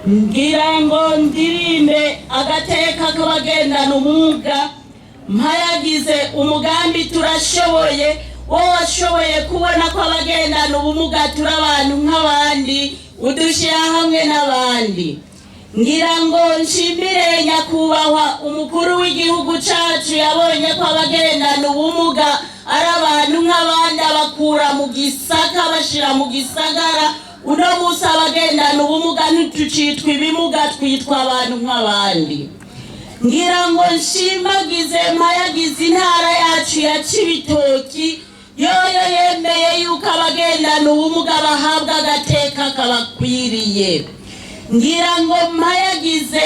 Ngira ngo ndirimbe agateka k'abagendana ubumuga, mpayagize umugambi Turashoboye, wowe washoboye kubona ko abagendana ubumuga turi abantu nk'abandi, udushyira hamwe n'abandi. Ngira ngo nshimire nyakubahwa umukuru w'igihugu cyacu, yabonye ko abagendana ubumuga ari abantu nk'abandi, abakura mu gisaka bashyira mu gisagara. Uno munsi abagendana ubumuga ntitucitwa ibimuga, twitwa abantu nk'abandi. Ngira ngo nshimagize, mpayagize intara yacu ya Cibitoki, yoyo yemeye yuko abagendana ubumuga bahabwa agateka kabakwiriye. Ngira ngo mpayagize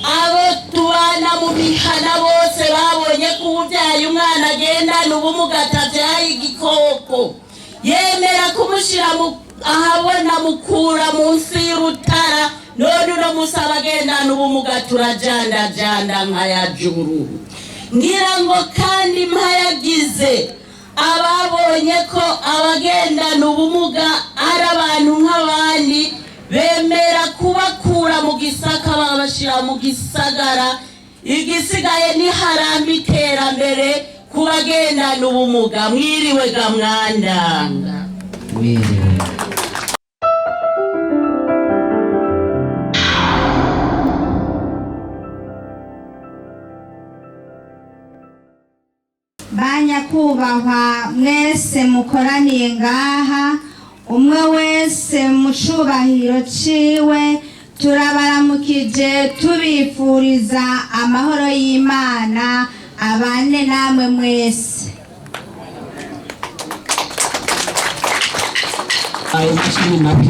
abo tubana mu mihana bose, babonye ko ubyaye umwana agendana ubumuga atabyaye igikoko, yemera kumushyira ahabona, mukura munsi y'urutara. None uno munsi abagendana ubumuga turajandajanda nka ya juru. Ngira ngo kandi mpayagize ababonye ko abagendana ubumuga ari abantu nk'abandi, bemera kubakura mu gisaka babashyira mu gisagara. Igisigaye ni haramba iterambere ku bagendana ubumuga. Mwiriwe ga mwandanga. Mwiriwe. Ba nyakubahwa mwese mukoraniye ngaha, umwe wese mu cubahiro ciwe, turabaramukije, tubifuriza amahoro y'Imana abane namwe mwese. Ayo mashini make.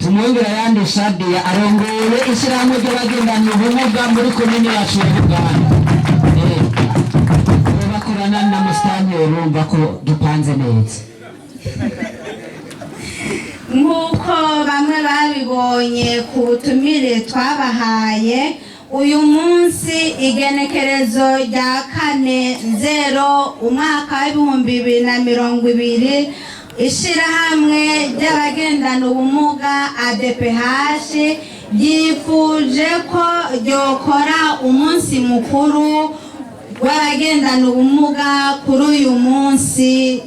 Tumwongera yandi. Shadia arongoye ishyirahamwe ry'abagendana ubumuga muri komini yacu ya Buganda. Bakorana na musitani, urumva ko dupanze neza. Nk'uko bamwe babibonye ku butumire twabahaye, uyu munsi igenekerezo rya 4/0 umwaka wa 2020, ishyirahamwe ry'abagendana ubumuga ADPH ryifuje ko ryokora umunsi mukuru w'abagendana ubumuga kuri uyu munsi.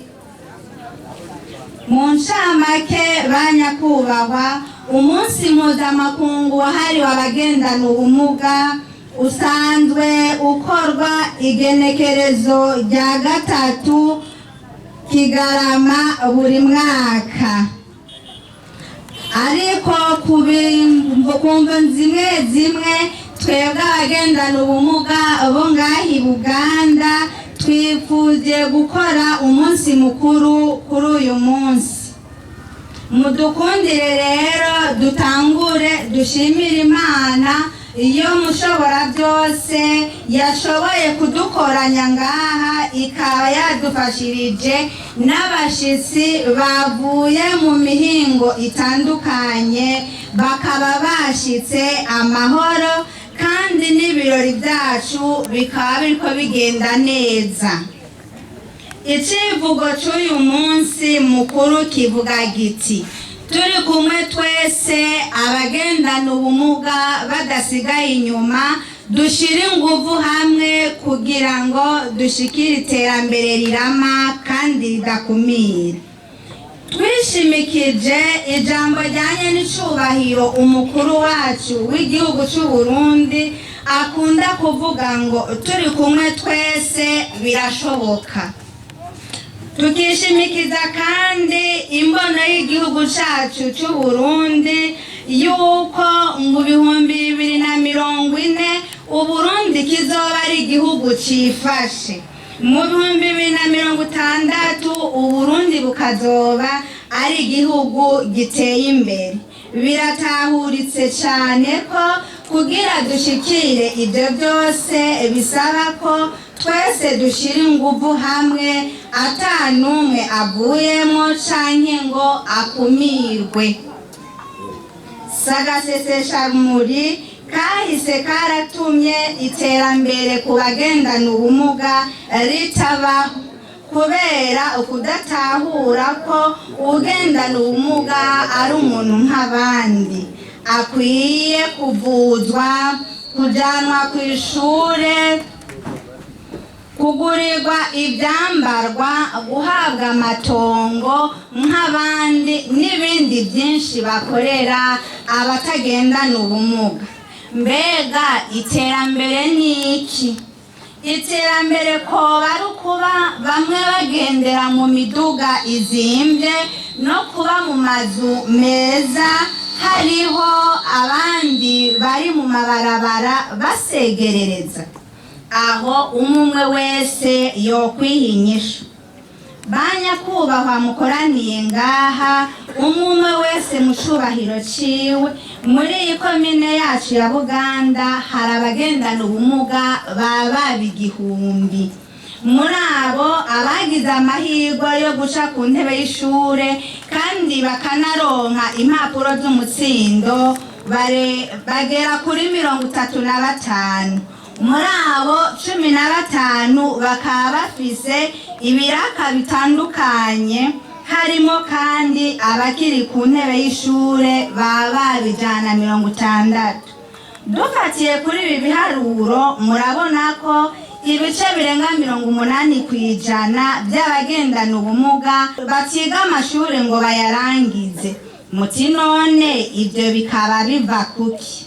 Mu ncamake, ba nyakubahwa, umunsi mpuzamakungu wahariwe abagendana ubumuga usanzwe ukorwa igenekerezo rya 3 Kigarama buri mwaka, ariko ku mvo zimwe zimwe, twebwe abagendana ubumuga bo ngaha i Buganda twifuje gukora umunsi mukuru kuri uyu munsi. Mudukundire rero dutangure dushimire Imana iyo mushobora byose yashoboye kudukoranya ngaha, ikaba yadufashirije n'abashitsi bavuye mu mihingo itandukanye, bakaba bashitse amahoro, kandi n'ibirori byacu bikaba biriko bigenda neza. Icivugo cy'uyu munsi mukuru kivuga giti: "Turi kumwe twese, abagendana ubumuga badasigaye inyuma, dushyire ingufu hamwe kugira ngo dushikire iterambere rirama kandi ridakumira." Twishimikije ijambo ryanye n'icubahiro umukuru wacu w'igihugu cy'u Burundi akunda kuvuga ngo: "Turi kumwe twese birashoboka." Tukishimikiza kandi imbono y'igihugu cyacu cy'u Burundi yuko mu 2040 Uburundi kizoba ari igihugu cifashe, mu 2060 Uburundi bukazoba ari igihugu giteye imbere. Biratahuritse cyane ko kugira dushikire ibyo byose bisaba ko twese dushyira ingufu hamwe, ata n'umwe avuyemo canke ngo akumirwe. Sagaseseshamuri kahise karatumye iterambere ku bagendana ubumuga ritabaho. Kubera ukudatahura ko ugendana ubumuga ari umuntu nk'abandi, akwiye kuvuzwa, kujanwa ku ishure, kugurirwa ibyambarwa, guhabwa amatongo nk'abandi n'ibindi byinshi bakorera abatagendana ubumuga. Mbega iterambere ni iki? Iterambere koba ari ukuba bamwe bagendera mu miduga izimbye no kuba mu mazu meza, hariho abandi bari mu mabarabara basegerereza? Aho umwe wese yokwiha inyishu. Banyakubahwa mukoraniye ngaha, umwe wese mu cubahiro ciwe, muri iyi komine yacu ya Buganda hari abagendana ubumuga baba 1000. Muri abo, abagize amahirwe yo guca ku ntebe y'ishure kandi bakanaronka impapuro z'umutsindo bagera kuri 35. Muri abo, 15 bakaba bafise ibiraka bitandukanye, harimo kandi abakiri ku ntebe y'ishure baba 160. Dufatiye kuri ibi biharuro, murabona ko ibice birenga 80% by'abagendana ubumuga batiga amashuri ngo bayarangize. Muti none ibyo bikaba biva kuki?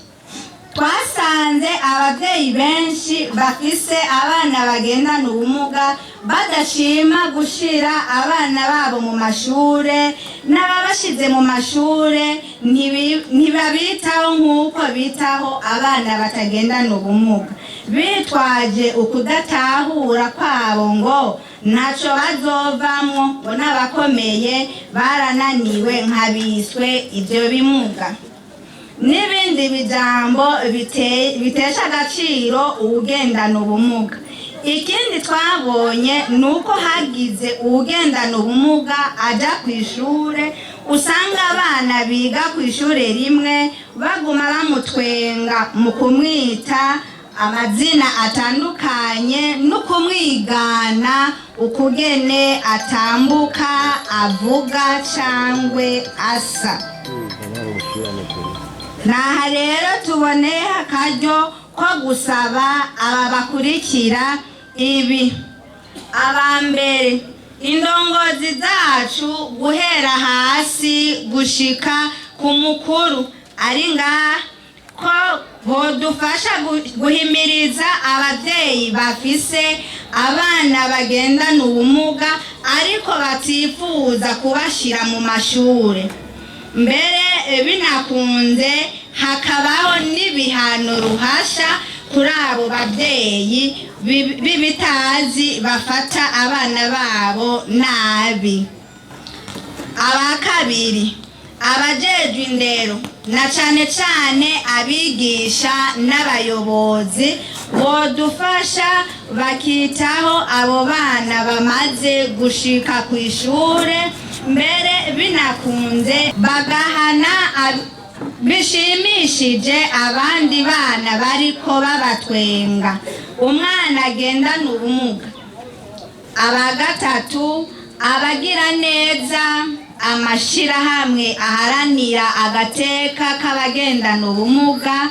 Twasanze ababyeyi benshi bafise abana bagendana ubumuga badashima gushira abana babo mu mashure, n'ababashize mu mashure ntibabitaho nk'uko bitaho abana batagendana ubumuga, bitwaje ukudatahura kwabo ngo ntaco bazovamwo, ngo n'abakomeye barananiwe nkabiswe ibyo bimuga n'ibindi bijambo bitesha agaciro uwugendana ubumuga. Ikindi twabonye ni uko hagize uwugendana ubumuga aja ku ishure, usanga abana biga ku ishure rimwe baguma bamutwenga mu kumwita amazina atandukanye no kumwigana ukugene atambuka, avuga cangwe asa. Naha rero tuboneye akaryo ko gusaba aba bakurikira ibi: aba mbere, indongozi zacu guhera hasi gushika ku mukuru ari ngaha, ko bodufasha guhimiriza ababyeyi bafise abana bagendana ubumuga ariko batifuza kubashira mu mashure, mbere binakunze hakabaho n'ibihano ruhasha kuri abo babyeyi b'ibitazi bafata abana babo nabi. Aba kabiri, abajejwe indero na cane cane abigisha n'abayobozi bodufasha bakitaho abo bana bamaze gushika ku ishure, mbere binakunze bagahana bishimishije abandi bana bariko babatwenga umwana agendana ubumuga. Aba gatatu, abagira neza, amashirahamwe aharanira agateka k'abagendana ubumuga,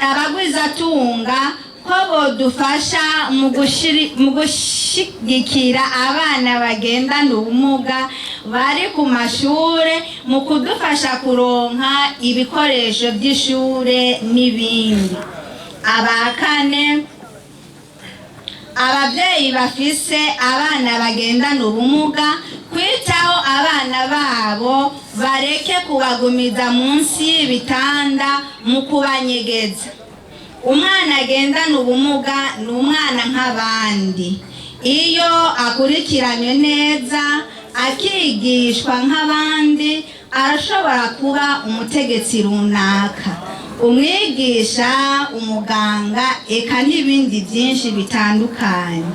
abagwizatunga, ko bodufasha mu gushigikira abana bagendana ubumuga bari ku mashure, mu kudufasha kuronka ibikoresho by'ishure n'ibindi. Aba kane, ababyeyi bafise abana bagendana ubumuga kwitaho abana babo, bareke kubagumiza munsi y'ibitanda mu kubanyegeza. Umwana agendana ubumuga ni umwana nk'abandi. Iyo akurikiranywe neza, akigishwa nk'abandi, arashobora kuba umutegetsi runaka, umwigisha, umuganga, eka n'ibindi byinshi bitandukanye.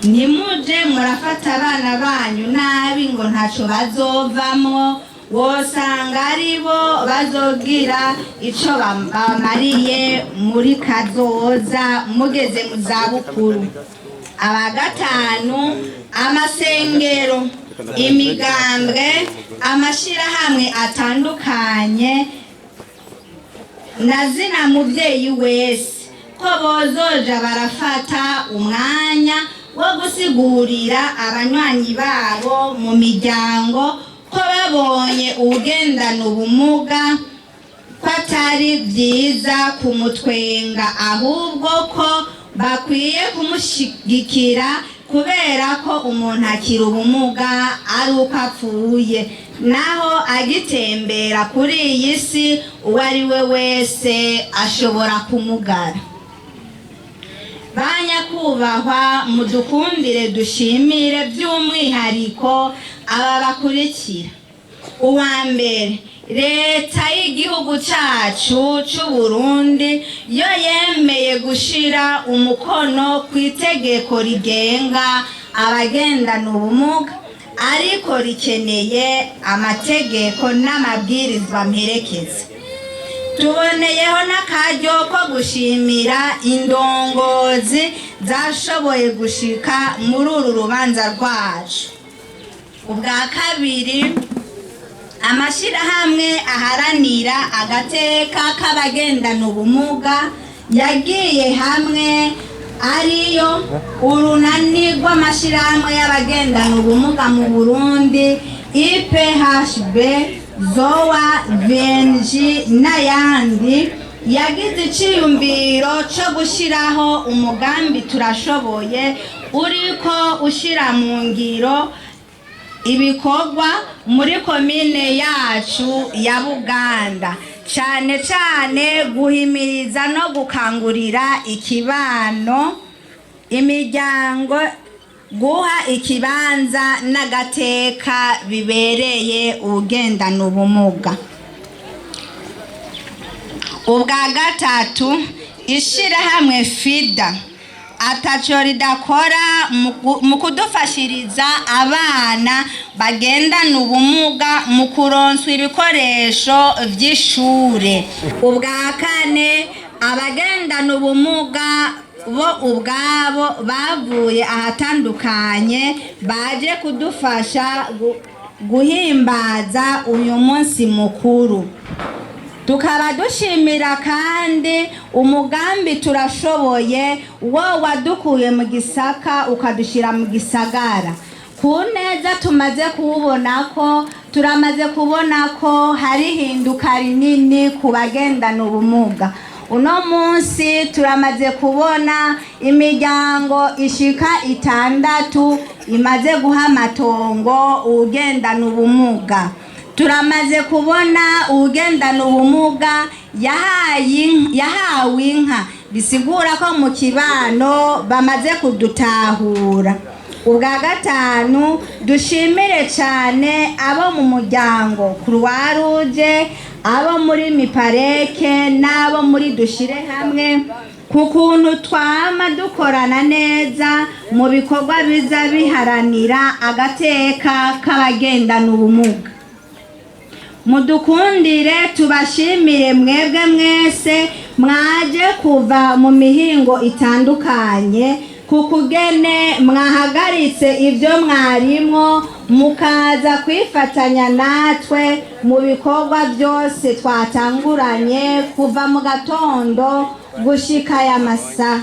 Ntimuje murafata abana banyu nabi ngo ntaco bazovamwo. Wosanga ari bo bazogira ico bamariye muri kazoza mugeze mu zabukuru. Aba gatanu, Amasengero, imigambwe, amashyirahamwe atandukanye na zina mubyeyi wese ko bozoja barafata umwanya wo gusigurira abanywanyi babo mu miryango ko babonye uwugendana ubumuga ko atari byiza kumutwenga, ahubwo ko bakwiye kumushyigikira, kubera ko umuntu akira ubumuga ari uko apfuye, naho agitembera kuri iyi si uwo ari we wese ashobora kumugara. Ba nyakubahwa, mudukundire dushimire by'umwihariko aba bakurikira: uwa mbere, leta y'igihugu cyacu cy'u Burundi, yo yemeye gushira umukono ku itegeko rigenga abagendana ubumuga, ariko rikeneye amategeko n'amabwirizwa mperekeza. Tuboneyeho n'akaryo ko gushimira indongozi zashoboye gushika muri uru rubanza rwacu. Ubwa kabiri, amashyirahamwe aharanira agateka k'abagendana ubumuga yagiye hamwe, ariyo Urunani rw'Amashyirahamwe y'Abagendana Ubumuga mu Burundi, IPHB, ZOA, VNG n'ayandi, yagize iciyumviro cyo gushyiraho umugambi Turashoboye, uriko ushyira mu ngiro ibikorwa muri komine yacu ya Buganda, cyane cyane guhimiriza no gukangurira ikibano, imiryango guha ikibanza n'agateka bibereye ugendana ubumuga. Ubwa gatatu, ishyirahamwe FIDA ataco ridakora mu kudufashiriza abana bagendana ubumuga mu kuronswa ibikoresho vy'ishure. Ubwa kane, abagendana ubumuga bo ubwabo bavuye ahatandukanye baje kudufasha guhimbaza uyu munsi mukuru. Tukaba dushimira kandi umugambi Turashoboye, wo wadukuye mu gisaka ukadushyira mu gisagara ku neza. Tumaze kuwubona ko turamaze kubona ko hari ihinduka rinini ku bagendana ubumuga. Uno munsi turamaze kubona imiryango ishika itandatu imaze guha amatongo uwugendana ubumuga. Turamaze kubona uwugendana ubumuga yahawe inka, bisigura ko mu kibano bamaze kudutahura. Ubwa gatanu, dushimire cyane abo mu muryango Croix Rouge, abo muri Mipareke n'abo muri Dushire Hamwe ku kuntu twama dukorana neza mu bikorwa biza biharanira agateka k'abagendana ubumuga. Mudukundire tubashimire mwebwe mwese mwaje kuva mu mihingo itandukanye, ku kugene mwahagaritse ibyo mwarimwo mukaza kwifatanya natwe mu bikorwa byose twatanguranye kuva mu gatondo gushika aya masaha.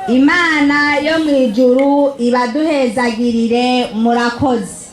Imana yo mu ijuru ibaduhezagirire. Murakoze.